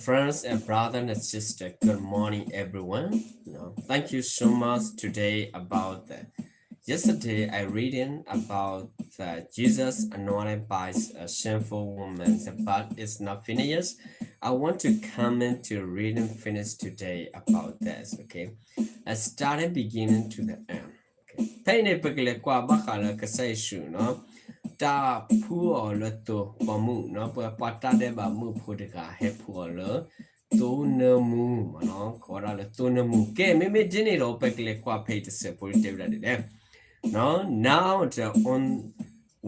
friends and brother and sister, good morning, everyone. You know, thank you so much today about the, yesterday I reading about the Jesus anointed by a sinful woman, but it's not finished. I want to comment to read and finish today about this, okay? I started beginning to the end. ဖဲအံၤန့ၣ် ပကလဲၤကွၢ်ဘၣ်ဃးလၢကစၢ်ယ့ၣ်ၡူးနီၤ, တၢ်ဖှူအီၤလၢသိပိာ်မုၣ်နီၤ, ပှၤပှၤတၢ်ဒဲးဘးမုၣ်ဖိတဂၤဟဲဖှူအီၤလၢသိနၢမူမ့ၢ်နီၤ, ကိးဝဲဒၣ်လၢသိနၢမူ. ကဲ မ့မ့ၢ်ဒ်န့ၣ်ဒီး ပကလဲၤကွၢ်ဖဲအံၤတစဲးဖိလၢတဲဝဲဒၣ်ဒ်လဲၣ်. Now the on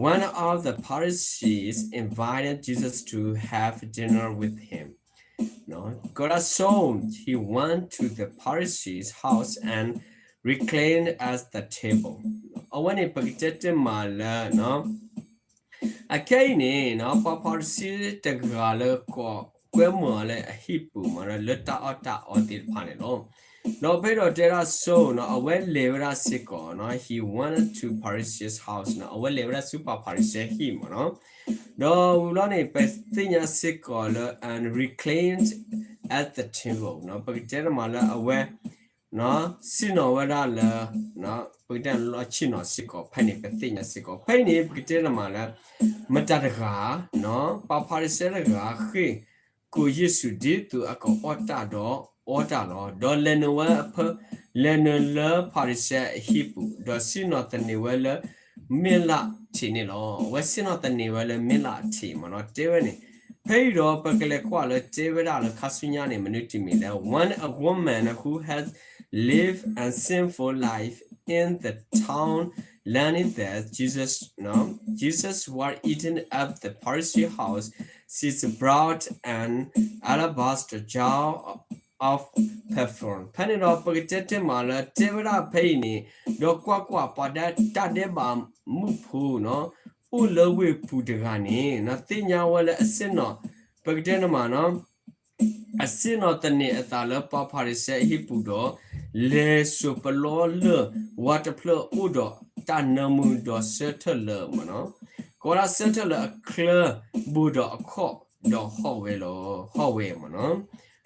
one of the Pharisees invited Jesus to have dinner with him. ကိးဒၣ် so he went to the Pharisee's house and reclined at the table. အဝဲန့ၣ် ပကတဲတ့ၢ်မးလၢ အခဲအံၤန့ၣ် ပှၤဖၤရံၤၡဲတဂၤလၢ ကွဲမုာ်အီၤလၢအဟံၣ်ပူၤမ့ၢ်နီၤ, လၢတၢ်အီၣ်တၢ်အီသ့ၣ်တဖၣ်န့ၣ်လီၤ. ဒီးဖဲဒီးတဲဒၣ် so နီၤ, အဝဲလဲၤဝဲဒၣ်စ့ၢ်ကီးနီၤ, he went to Pharisee's house နီၤ, အဝဲလဲၤဝဲဒၣ်ဆူပှၤဖၤရံၤၡဲဟံၣ်မ့ၢ်နီၤ. ဒီးဝံၤလီၤန့ၣ် ပသ့ၣ်ညါစ့ၢ်ကီးလၢ and reclined at the table နီၤ, ပကတဲတ့ၢ်မးလၢအဝဲ ဆ့ၣ်နီၤဝဲဒၣ်လၢ ပကတဲလီၢ်ဆ့ၣ်နီၤစ့ၢ်ကီး, ဖဲန့ၣ် ပသ့ၣ်ညါစ့ၢ်ကီး. ဖဲအံၤန့ၣ် ပကတဲတ့ၢ်မးလၢ မတၤတဂၤ ပှၤဖၤရံၤၡဲတဂၤဃ့ၢ်ကိးယ့ၣ်ၡူး ဒ်သိးအကအီၣ်တၢ်ဒီးအီတၢ်လီၤ. ဒီးလဲၤနုာ်ဝဲအဖၢ, လဲၤနုာ်လၢဖၤရံၤၡဲအဟံၣ်ပူၤ, ဒီးဆ့ၣ်နီၤသန့ၤဝဲလၢ မ့ၢ်လၢ်ထံးန့ၣ်လီၤ. အဝဲဆ့ၣ်နီၤသန့ၤဝဲလၢမ့ၢ်လၢ်ထံးမ့ၢ်နီၤ, တဲဝဲန့ၣ်. ဖဲအံၤဒီးပကလဲၤကွၢ်လၢတဲဝဲဒၣ်လၢခါဆူညါန့ၣ် မနုၤတမံၤလဲၣ်. When a woman who has lived a sinful life in the town learning that Jesus, no, Jesus was eating at the Pharisee's house, she brought an alabaster jar of perfume. ဖဲန့ၣ်ဒီးပကတဲတ့ၢ်မးလၢတဲဝဲဒၣ်ဖဲအံၤန့ၣ်, ဒီးကွၢ်ကွၢ် ပှၤဒဲ, တၢ်ဒဲးဘးမုၣ်ဖိနီၤ, အိၣ်လၢဝ့ၢ်ပူၤတဂၤန့ၣ် သ့ၣ်ညါဝဲလၢအဆ့ၣ်နီၤ, ပကတဲတ့ၢ်မးနီၤ, အဆ့ၣ်နီၤသန့ၤအသးလၢပှၤဖၤရံၤၡဲအဟံၣ်ပူၤဒီး လဲၤစိာ်ပလီလၢၢ်ဝါတဖျၢၣ်အိၣ်ဒီးတၢ်နၢမူဒီးဆၢထၢၣ်လၢမ့ၢ်နီၤ, ကိးဒၣ်ဆၢထၢၣ်လၢအချၢဘူးဒီးအခီၣ်ဒီးဟီၣ်ဝဲလီၤ, ဟီၣ်ဝဲမ့ၢ်နီၤ.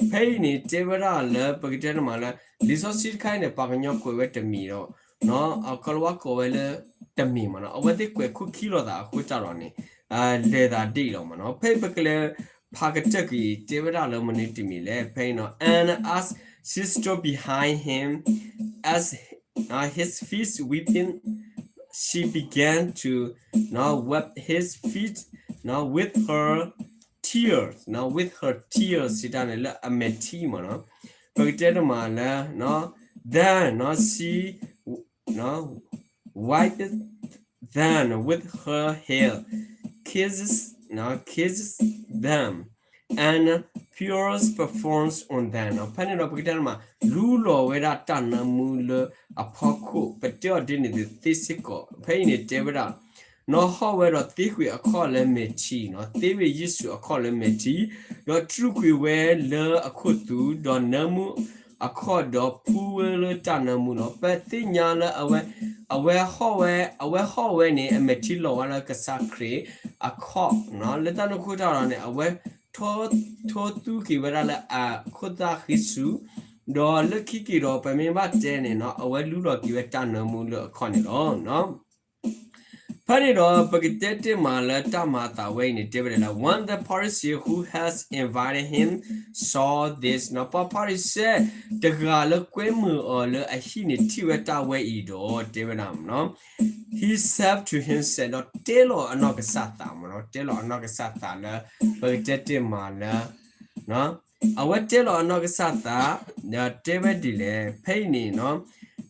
ဖဲအံၤန့ၣ် တဲဝဲဒၣ်လၢပကတဲတ့ၢ်မးလၢ လံာ်စီဆှံတခါအံၤန့ၣ် ပှၤကညီကွဲးဝဲတမံၤဒီး အကလၤဝါကိးဝဲလၢတမံၤမ့ၢ်နီၤ, အဝဲသ့ၣ်ကွဲးခိၣ်ခံလိာ်သးအဃိတၢ်ဒီးန့ၣ် လဲၤသးဒ်အံၤလီၤမ့ၢ်နီၤ. ဖဲအံၤပကလဲၤဖးကတၢၢ်ကွံာ် တဲဝဲဒၣ်လၢမနုၤတမံၤလဲၣ်. ဖဲအံၤနီၤ, and as she stood behind him, as, uh, his feet weeping, she began to, you know, wipe his feet, you know, with her tears, you know, with her tears စံးတၢ်န့ၣ် လၢအမဲာ်ထံမ့ၢ်နီၤ, ပကတဲတ့ၢ်မးလၢ then, you know, she, you know, wiped them with her hair, kisses, you know, kisses them, and pours perfume on them နီၤ. ဖဲန့ၣ်ဒီးပကတဲတ့ၢ်မး လူလီၤဝဲဒၣ်တၢ်နၢမူလၢအဖီခိၣ်, ပတဲအီၤဒ်န့ၣ်သ့စ့ၢ်ကီး. ဖဲအံၤန့ၣ်တဲဝဲဒၣ် နီၤ ဟီၣ်ဝဲဒီးသ့ကွံာ်အခီၣ်လၢမဲာ်ထံနီၤ, သ့ဝဲယ့ၣ်ၡူးအခီၣ်လၢမဲာ်ထံ, ဒီးတြူာ်ကွံာ်ဝဲလၢအခိၣ်သူ, ဒီးနၢမူအခီၣ်ဒီးဖှူဝဲလၢတၢ်နၢမူလီၤ. ပသ့ၣ်ညါလၢအဝဲ, အဝဲဟီၣ်ဝဲ, အဝဲဟီၣ်ဝဲန့ၣ် အမဲာ်ထံလီၤဝဲလၢကစၢ်ခရံာ်အခီၣ်နီၤ, လၢတၢ်န့ၣ်အဃိတၢ်ဒီးန့ၣ် အဝဲထိသူက့ၤဝဲဒၣ်လၢအခိၣ်သၣ်ဃံဆူ, ဒီးလၢခံက့ၤဒီး ပမ့ၢ်ဘၣ်တဲန့ၣ်နီၤ, အဝဲလူလီၤက့ၤဝဲတၢ်နၢမူလၢအခီၣ်န့ၣ်လီၤ. ဖဲန့ၣ်ဒီး ပကတဲတ့ၢ်မးလၢတၢ်မၤအသးဝဲအံၤန့ၣ် တဲဝဲဒၣ်လၢ when the Pharisee who has invited him saw this နီၤ, ပှၤဖၤရံၤၡဲတဂၤလၢကွဲမုာ်အီၤလၢအဟံၣ်န့ၣ် ထံၣ်ဝဲတၢ်ဝဲအံၤဒီး တဲဝဲဒၣ်နီၤ, he said to himself ဒီးတဲလီၤအနီၢ်ကစၢ်သးမ့ၢ်နီၤ, တဲလီၤအနီၢ်ကစၢ်သးလၢ ပကတဲတ့ၢ်မးလၢ အဝဲတဲလီၤအနီၢ်ကစၢ်သး ဒီးတဲဝဲဒ်လဲၣ်. ဖဲအံၤန့ၣ်နီၤ,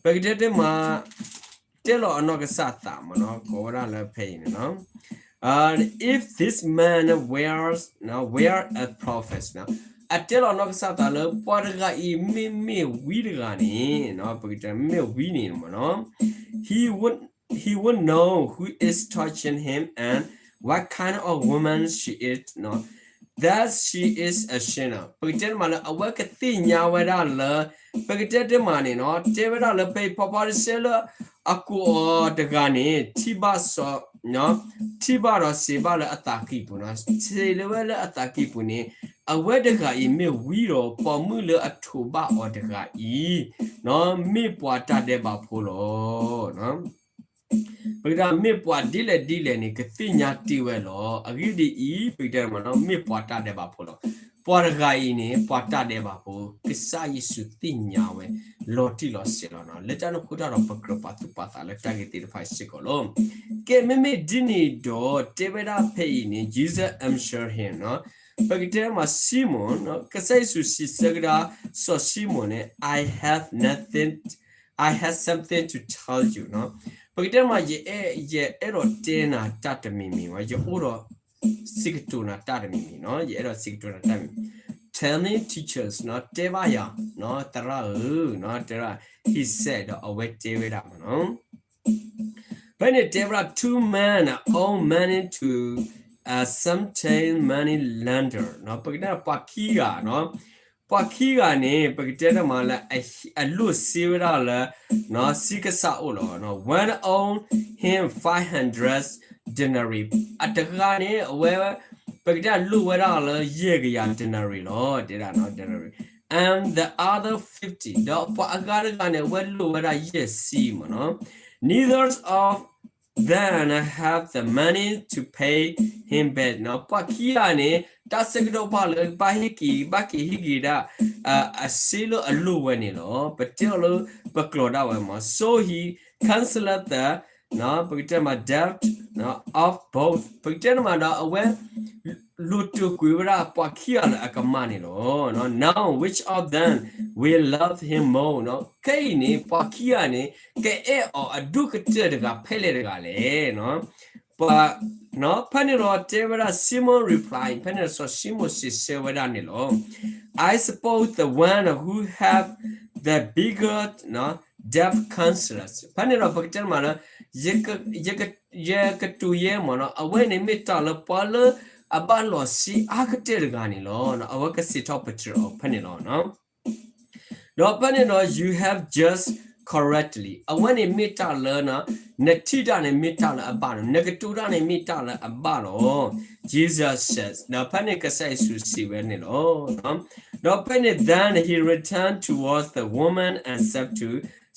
ပကတဲတ့ၢ်မး တဲလီၤအနီၢ်ကစၢ်သးမ့ၢ်နီၤ, ကိးဝဲဒၣ်လၢဖဲအံၤန့ၣ်နီၤ, if this man were, were a prophet နီၤ, အတဲလီၤအနီၢ်ကစၢ်သးလၢ ပှၤတဂၤအံၤမ့မ့ၢ်ဝံတဂၤန့ၣ်နီၤ, ပကတဲမ့မ့ၢ်ဝံန့ၣ်မ့ၢ်နီၤ, he would he would know who is touching him and what kind of woman she is, no? That she is a sinner. ပကတဲတ့ၢ်မးလၢ အဝဲကသ့ၣ်ညါဝဲဒၣ်လၢ ပကတဲတ့ၢ်မးန့ၣ်နီၤ, တဲဝဲဒၣ်လၢဖဲအံၤ ပှၤဖၤရံၤၡဲလၢအကိးအီၤတဂၤန့ၣ် ထံၣ်ဘၣ်စီၤ, ထံၣ်ဘၣ်ဒီးစံးဘၣ်လၢအသးကံၢ်ပူၤနီၤ, စံးလၢဝဲလၢအသးကံၢ်ပူၤန့ၣ် အဝဲတဂၤအံၤမ့ၢ်ဝံဒီး ပိာ်မုၣ်လၢအထိးဘၣ်အီၤတဂၤအံၤ မ့ၢ်ပှၤတၢ်ဒဲးဘးဖိလီၤ. ပကတဲမ့ၢ်ပှၤဒ်လဲၣ်ဒ်လဲၣ်န့ၣ် ကသ့ၣ်ညါတ့ၢ်ဝဲလီၤ. အဂ့ၢ်ဒ်အံၤ ပကတဲမ့ၢ်ပှၤတၢ်ဒဲးဘးဖိလီၤ. ပှၤတဂၤအံၤန့ၣ် ပှၤတၢ်ဒဲးဘးဖိ ကစၢ်ယ့ၣ်ၡူးသ့ၣ်ညါဝဲ လီၤတံၢ်လီၤဆဲးလီၤ. လၢတၢ်န့ၣ်အဃိတၢ်ဒီး ပကြၢးပာ်သူၣ်ပာ်သးလၢတၢ်ဂ့ၢ်သ့ၣ်တဖၣ်စ့ၢ်ကီးလီၤ. ကဲ မ့မ့ၢ်ဒ်န့ၣ်ဒီး တဲဝဲဒၣ်ဖဲအံၤန့ၣ် Jesus answered him ပကတဲမ့ၢ် Simon ကစၢ်ယ့ၣ်ၡူးစံးဆၢကဒါ စီၤၡံမိၣ်န့ၣ် I have nothing, I have something to tell you ပကတဲမ့ၢ် ယအဲၣ်ဒိးတဲနၤတၢ်တမံၤမံၤ, ယအိၣ်ဒီးစံးကတိၤနၤတၢ်တမံၤမံၤ, ယအဲၣ်ဒိးစံးကတိၤနၤတၢ်မံၤ, Tell me teachers တဲဘၣ်ယၤ သရၣ်ဧၢ, တဲဒၣ် he said ဒီးအဝဲတဲဝဲဒၣ်မ့ၢ်နီၤ ဖဲန့ၣ်တဲဝဲဒၣ် two men owed money to a certain money lender ပကတဲပှၤခံဂၤနီၤ, ပှၤခံဂၤန့ၣ် ပကတဲတမးလၢ အလိၣ်စ့ဝဲဒၣ်လၢ စံကစၢ်အိၣ်လီၤ. One owed him five hundred denarii အတဂၤန့ၣ် အဝဲ ပကတဲလိၣ်ဝဲဒၣ်လၢယဲၢ်ကယၤ denarii လီၤ တဲဒၣ် denarii and the other fifty ဒီးပှၤအဂၤတဂၤန့ၣ် အဝဲလိၣ်ဝဲဒၣ်ယဲၢ်ဆံမ့ၢ်နီၤ, neither of them have the money to pay him back ပှၤခံဂၤန့ၣ် တၢ်ဆၢကတီၢ်ဘၣ်လၢ ဘၣ်ဟ့ၣ်က့ၤ ဘၣ်က့ၤဟ့ၣ်က့ၤဒၣ် အစ့လၢအလိၣ်ဝဲန့ၣ်လီၤ. ပတဲအီၤလၢ ပကျိာ်ဒၣ်ဝဲမ့ၢ် so he cancelled the ပကတဲမး debt of both ပကတဲတမးဒီး အဝဲ လိၣ်တိာ်ကွံာ်ဝဲဒၣ်ပှၤခံဂၤလၢအကမၣ်န့ၣ်လီၤ. Now which of them will love him more ခဲအံၤန့ၣ် ပှၤခံဂၤန့ၣ် ကအဲၣ်အီၤအဒိၣ်ကတၢၢ်တဂၤဖဲလဲၣ်တဂၤလဲၣ်. ဖဲန့ၣ်ဒီးတဲဝဲဒၣ် Simon replied ဖဲန့ၣ်ဒီး စီၤၡံမိၣ်စံးဆၢဝဲဒၣ်န့ၣ်လီၤ. I suppose the one who have the bigger debt cancels ဖဲန့ၣ်ဒီး ပကတဲတမးလၢ ယကတိၤယဲမ့ၢ်နီၤ အဝဲန့ၣ်မ့ၢ်တၢ်လၢပှၤလၢအဘၣ်လီၤစ့အါကတၢၢ်တဂၤန့ၣ်လီၤ. အဝဲကစံးထီၣ်ပတြၢၤအီၤဖဲန့ၣ်လီၤ. ဒီးဖဲန့ၣ်ဒီး you have judged correctly အဝဲန့ၣ်မ့ၢ်တၢ်လၢ နထံၣ်တၢ်န့ၣ်မ့ၢ်တၢ်လၢအဘၣ်လီၤ, နကတိၤတၢ်န့ၣ်မ့ၢ်တၢ်လၢအဘၣ်လီၤ. Jesus says ဒီးဖဲန့ၣ်ကစၢ်ယ့ၣ်ၡူးစံးဝဲန့ၣ်လီၤ. ဒီးဖဲန့ၣ် then he returned towards the woman and said to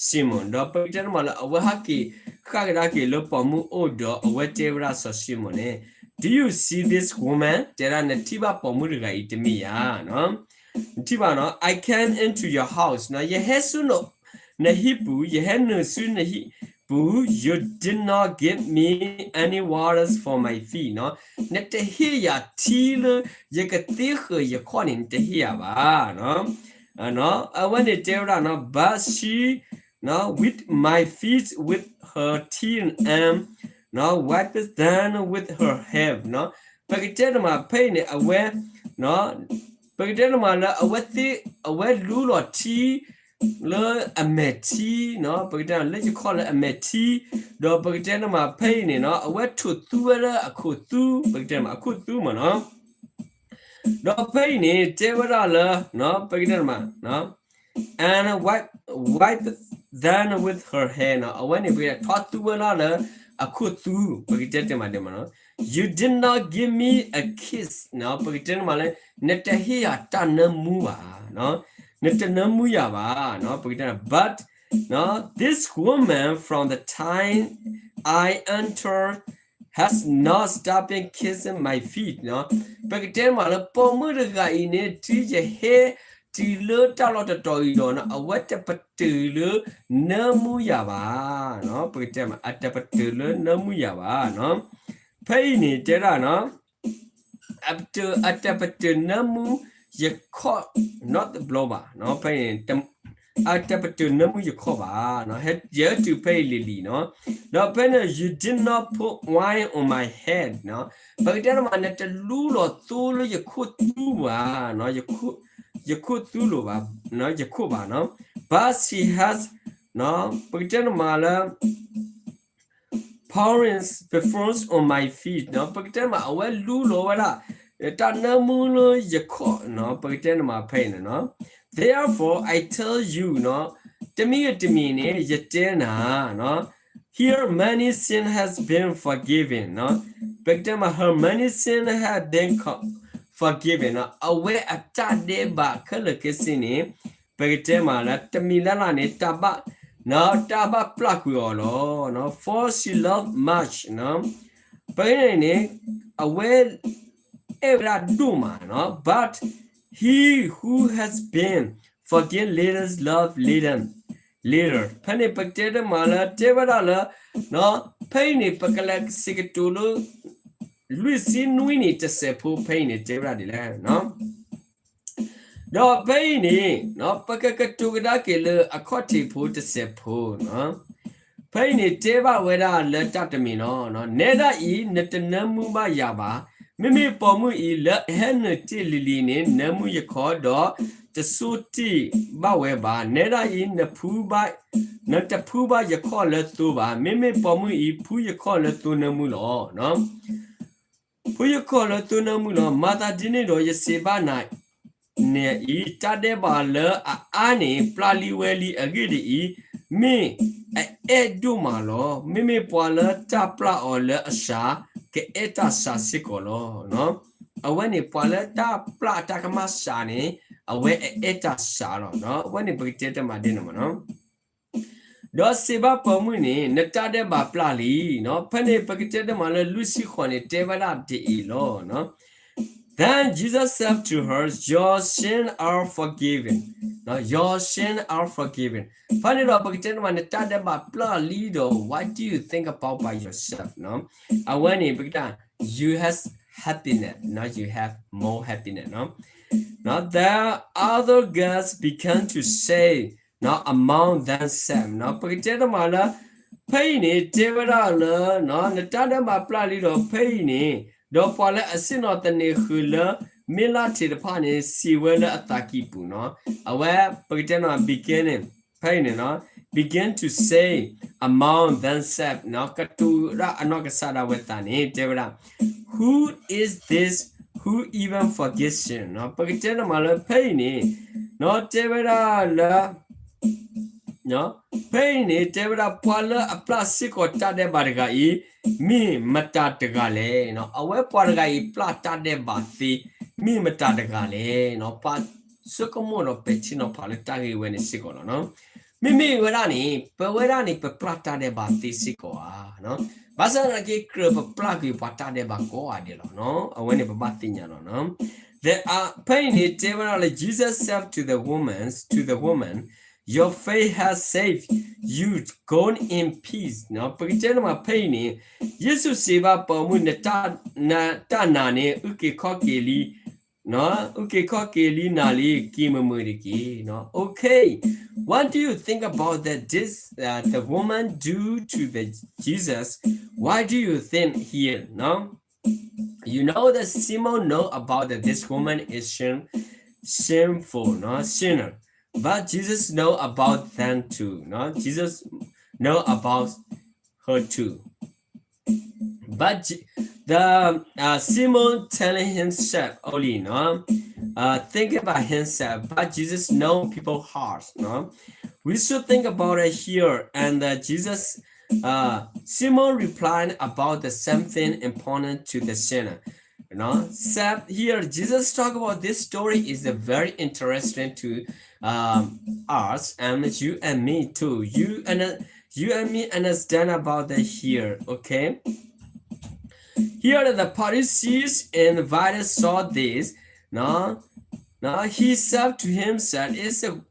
Simon ဒီးပကတဲတမးလၢအဝဲဟဲက့ၤ ဃၣ်ကဒါက့ၤလၢပိာ်မုၣ်အိၣ်ဒီး အဝဲတဲဝဲဒၣ်စီၤၡံမိၣ်န့ၣ် Do you see this woman တဲဒၣ်နထံၣ်ဘၣ်ပိာ်မုၣ်တဂၤအံၤတမ့ၢ်ဧါ နထံၣ်ဘၣ်နီၤ I came into your house နီၤ ယဟဲဆူ နဟံၣ်ပူၤ ယဟဲနုာ်ဆူနဟံၣ်ပူၤ you did not give me any waters for my feet နီၤ နတဟ့ၣ်ယၤထံလၢ ယကသ့ဃာ်ယခီၣ်န့ၣ် နတဟ့ၣ်ယၤဘၣ် အဝဲန့ၣ်တဲဝဲဒၣ်နီၤ but she နီၤ with my feet with her tear and နီၤ wipe them with her hair နီၤ ပကတဲတမးဖဲအံၤန့ၣ် အဝဲ ပကတဲတမးလၢအဝဲသ့ၣ် အဝဲလူလီၤထံ လၢအမဲာ်ထံနီၤ ပကတဲလၢယခီၣ်လၢအမဲာ်ထံ ဒီးပကတဲတမးဖဲအံၤန့ၣ်နီၤ အဝဲထိးသူဝဲလၢအခိၣ်သူ ပကတဲတမးအခိၣ်သူမ့ၢ်နီၤ ဒီးဖဲအံၤန့ၣ် တဲဝဲဒၣ်လၢ ပကတဲတမး and wipe, wipe them with her hair နီၤ အဝဲန့ၣ် ပကတဲထီသူဝဲဒၣ်လၢအခိၣ်သူ ပကတဲတမးဒ်မးနီၤ You did not give me a kiss နီၤ ပကတဲတမးလၢ နတဟ့ၣ်ယၤတၢ်နၢမူဘၣ် နတနၢမူယၤဘၣ် ပကတဲ but this woman from the time I entered has not stopped kissing my feet နီၤ ပကတဲမးလၢ ပိာ်မုၣ်တဂၤအံၤန့ၣ် တုၤယဟဲတုၤလၢတၢ်လီၢ်တတီၤအံၤဒီး အဝဲတပတုာ်လၢနၢမူယၤဘၣ် ပကတဲမး အတပတုာ်လၢနၢမူယၤဘၣ် ဖဲအံၤန့ၣ်တဲဒၣ်နီၤ အတပတုာ်နၢမူယခီၣ်နီတဘျီဘၣ် ဖဲအံၤ အတပတုာ်နၢမူယခီၣ်ဘၣ် ယဟဲတုၤဖဲအံၤလံၤလံၤနီၤ ဒီးဖဲန့ၣ် you did not put wine on my head နီၤ ပကတဲတမး နတလူလီၤသိလၢယခိၣ်သူဘၣ် ယခိၣ်သူလိၤဘၣ် ယခိၣ်ဘၣ်နီၤ but she has ပကတဲတမးလၢ pouring perfume on my feet နီၤ ပကတဲတမး အဝဲလူလီၤဝဲဒၣ် တၢ်နၢမူလၢယခီၣ်နီၤ ပကတဲတမးဖဲအံၤန့ၣ်နီၤ therefore I tell you နီၤ တမံၤဂ့ၤတမံၤန့ၣ် ယတဲနၤနီၤ her many sins have been forgiven နီၤ ပကတဲတမး her many sins have been forgiven forgiven နီၤ, အဝဲအတၢ်ဒဲးဘးခဲလၢာ်ခဲဆ့န့ၣ် ပကတဲမးလၢ တမံၤလၢ်လၢ်န့ၣ် တၢ်ဘၣ် နီၤ တၢ်ဘၣ်ပျၢ်ကွံာ်အီၤလီၤ နီၤ, for she loved much နီၤ, ဖဲန့ၣ်န့ၣ် အဝဲ အဲၣ်ဝဲဒၣ်ဒိၣ်မးနီၤ, but he who has been forgiven little love little, little ဖဲန့ၣ် ပကတဲတမးလၢ တဲဝဲဒၣ်လၢ နီၤ ဖဲအံၤန့ၣ် ပကလဲၤစံးကတိၤလၢ လွံၢ်ဆံနွံနံၣ်တစဲးဖိ ဖဲအံၤန့ၣ် တဲဝဲဒၣ်ဒ်လဲၣ် ဒီးဖဲအံၤန့ၣ် ပကကတိၤကဒါက့ၤလၢအခီၣ်ထံးဖိတစဲးဖိနီၤ, ဖဲအံၤန့ၣ် တဲဘၣ်ဝဲဒၣ်လၢတၢ်တမံၤလီၤ. နဲဒၣ်အံၤ နတနၢမူဘၣ်ယၤဘၣ်. မ့မ့ၢ်ပိာ်မုၣ်အံၤ လၢအဟဲနုာ်တ့ၢ်လံၤလံၤန့ၣ် နၢမူယခီၣ်ဒီး တဆိၣ်တံၢ်ဘၣ်ဝဲဘၣ်. နဲဒၣ်အံၤ နဖူဘၣ်, နတဖူဘၣ်ယခီၣ်လၢသိဘၣ်. မ့မ့ၢ်ပိာ်မုၣ်အံၤ ဖူယခီၣ်လၢသိနၢမူလီၤ. ဖူယခီၣ်လၢသိနၢမူလီၤ. မၤသးဒ်န့ၣ်ဒီး ယစံးဘၣ်နၤန့ၣ်အံၤ, တၢ်ဒဲးဘးလၢအအါန့ၣ် ပျၢ်လံဝဲလံ. အဂ့ၢ်ဒ်အံၤ, မ့ၢ်အအဲၣ်ဒိၣ်မးလီၤ. မ့မ့ၢ်ပှၤလၢတၢ်ပျၢ်အီၤလၢအစှၤ ကအဲၣ်တၢ်စှၤစ့ၢ်ကီးလီၤ. အဝဲန့ၣ် ပှၤလၢတၢ်ပျၢ်အတၢ်ကမၣ်စှၤန့ၣ် အဝဲအအဲၣ်တၢ်စှၤလီၤ. အဝဲန့ၣ်ပကတဲတမးဒ်န့ၣ်မးနီၤ. ဒီးစံးဘၣ်ပိာ်မုၣ်န့ၣ်, နတၢ်ဒဲးဘးပျၢ်လံနီၤ. ဖဲန့ၣ်ပကတဲတမးလၢလွံၢ်ဆံဃိးန့ၣ် တဲဝဲဒၣ်ဒ်အံၤလီၤ. Then Jesus said to her, your sins are forgiven. Your sins are forgiven. ဖဲန့ၣ်ဒီးပကတဲတမး နတၢ်ဒဲးဘးပျၢ်လံဒီး what do you think about by yourself? အဝဲန့ၣ် ပကတဲ you have happiness, you have more happiness. The other guests began to say, among themselves. ပကတဲတမးလၢ ဖဲအံၤန့ၣ် တဲဝဲဒၣ်လၢ နတၢ်ဒဲးဘးပျၢ်လံဒီး ဖဲအံၤန့ၣ် ဒီးပှၤလၢအဆ့ၣ်နီၤသန့ၤဃုာ်လၢ မ့ၢ်လၢ်ထံးတဖၣ်န့ၣ် စံးဝဲလၢအသးကံၢ်ပူၤနီၤ. အဝဲပကတဲနီၤ begin န့ၣ် ဖဲအံၤန့ၣ် begin to say among themselves နီၤ, ကတိၤဒၣ်အနီၢ်ကစၢ်ဒၣ်ဝဲသးန့ၣ် တဲဝဲဒၣ် who is this who even forgives sin နီၤ. ပကတဲတမးလၢဖဲအံၤန့ၣ် နီၤ တဲဝဲဒၣ်လၢ ဖဲအံၤန့ၣ် တဲဝဲဒၣ် ပှၤလၢအပျၢ်စ့ၢ်ကီးတၢ်ဒဲးဘးတဂၤအံၤ မ့ၢ်မတၤတဂၤလဲၣ်. အဝဲပှၤတဂၤအံၤ ပျၢ်တၢ်ဒဲးဘးသ့ မ့ၢ်မတၤတဂၤလဲၣ်. ပှၤဆိကမိၣ်ဒီးပဲာ်ထံနီၤဖးလၢတၢ်ဂ့ၢ်ဝဲန့ၣ်စ့ၢ်ကီးလီၤ. မ့မ့ၢ်ဝဲဒၣ်န့ၣ် ပဝဲဒၣ်န့ၣ် ပပျၢ်တၢ်ဒဲးဘးသ့စ့ၢ်ကီးဧါ. ဘၣ်ဆၣ်သနာ်က့ ကြၢးပပျၢ်ကွံာ်ပှၤတၢ်ဒဲးဘးကိးဂၤဒဲးလီၤ. အဝဲန့ၣ်ပဘၣ်သ့ၣ်ညါလီၤ. ဖဲအံၤန့ၣ် တဲဝဲဒၣ်လၢ Jesus said to the woman, to the woman, your faith has saved you, go in peace. ပကတဲတမးဖဲအံၤန့ၣ် ယ့ၣ်ၡူးစံးဘၣ်ပိာ်မုၣ် နတၢ်နာ်န့ၣ် အုၣ်က့ၤခီၣ်က့ၤလံ အုၣ်က့ၤခီၣ်က့ၤလံနၤလံ က့ၤမုာ်မုာ်တက့ၢ်. Okay, what do you think about that? This uh, the woman do to the Jesus? Why do you think here? No, you know that Simon know about that this woman is sin, sinful, no sinner. But Jesus know about them too. No, Jesus know about her too. But Je- the uh, Simon telling himself only, no, uh, thinking about himself. But Jesus know people's hearts, no. We should think about it here. And uh, Jesus, uh, Simon replied about the something important to the sinner. You know, so here Jesus talk about this story is a very interesting to um, us and you and me too. You and uh, you and me understand about the here, okay? Here the Pharisees and the writers saw this. Now, now he said to himself, is a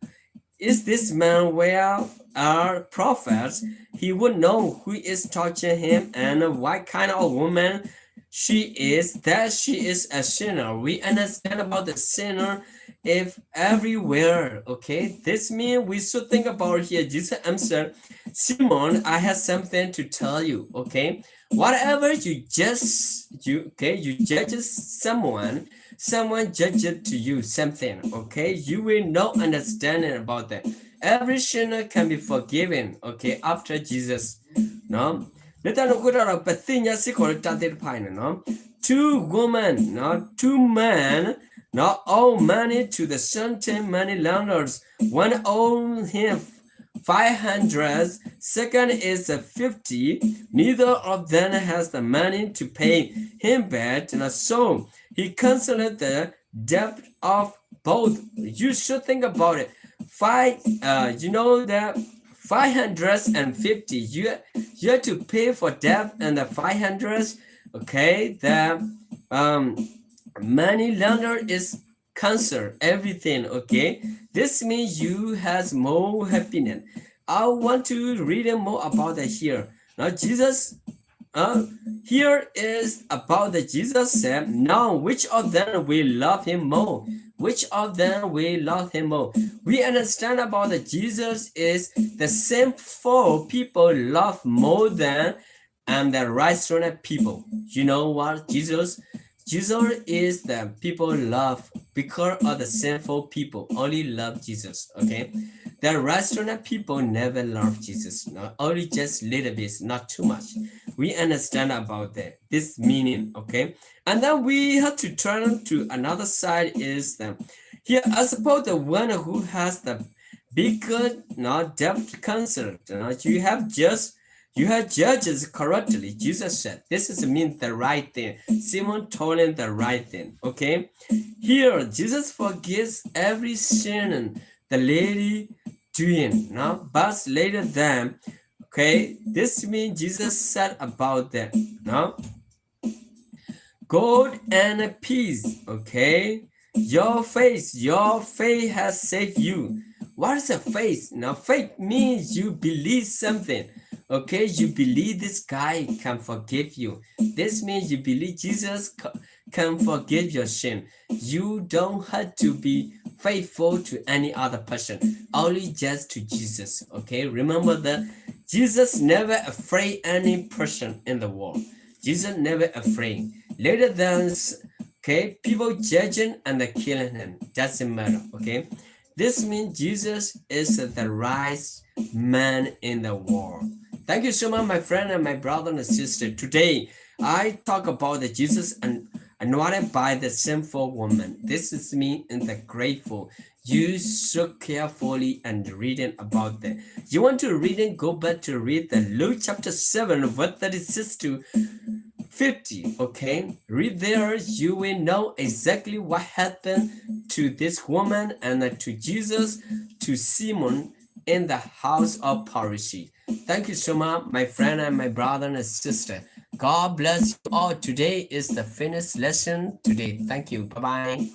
is this man were a prophet? He would know who is touching him and what kind of woman she is, that she is a sinner. We understand about the sinner if everywhere, okay? This means we should think about here. Jesus answered, Simon, I have something to tell you, okay? Whatever you judge, you okay, you judge someone, someone judge it to you something, okay? You will not understand it about that. Every sinner can be forgiven, okay, after Jesus. No? လၢတၢ်န့ၣ်အဃိတၢ်ဒီး ပသ့ၣ်ညါစ့ၢ်ကီးလၢတၢ်သ့ၣ်တဖၣ်အံၤန့ၣ်နီၤ, two women, no, two men, no, owe money to the certain money lenders, one owe him five hundred, second is the fifty. Neither of them has the money to pay him back, and so he canceled the debt of both. You should think about it. Five, uh, you know that five hundred and fifty, you, you have to pay for debt and the five hundred, okay? The um, money lender is cancel everything, okay? This means you has more happiness. I want to read more about the here. Now Jesus, uh, here is about the Jesus said, now which of them will love him more? Which of them will love him more? We understand about the Jesus is the sinful people love more than and the righteous people. You know what? Jesus, Jesus is the people love because of the sinful people only love Jesus, okay? The righteous people never love Jesus, no? Only just little bit, not too much. We understand about that, this meaning, okay? And then we have to turn to another side is the, here, I suppose the one who has the bigger, no, debt cancelled. No? You have just you have judges correctly, Jesus said. This is mean the right thing. Simon told him the right thing. Okay? Here, Jesus forgives every sin the lady doing. No? But later then, okay, this means Jesus said about them. No? Go and peace, okay? Your faith, your faith has saved you. What is a faith? Now, faith means you believe something, okay? You believe this guy can forgive you. This means you believe Jesus can forgive your sin. You don't have to be faithful to any other person, only just to Jesus, okay? Remember that Jesus never afraid any person in the world. Jesus never afraid. Later than, okay, people judging and killing him. Doesn't matter, okay? This means Jesus is the right man in the world. Thank you so much, my friend and my brother and sister. Today, I talk about the Jesus and anointed by the sinful woman. This is me in the grateful. You so carefully and reading about that. You want to read and go back to read the Luke chapter seven, verse thirty-six to fifty, okay? Read there, you will know exactly what happened to this woman and to Jesus, to Simon in the house of Pharisee. Thank you so much, my friend and my brother and sister. God bless you all. Today is the finished lesson today. Thank you. Bye-bye.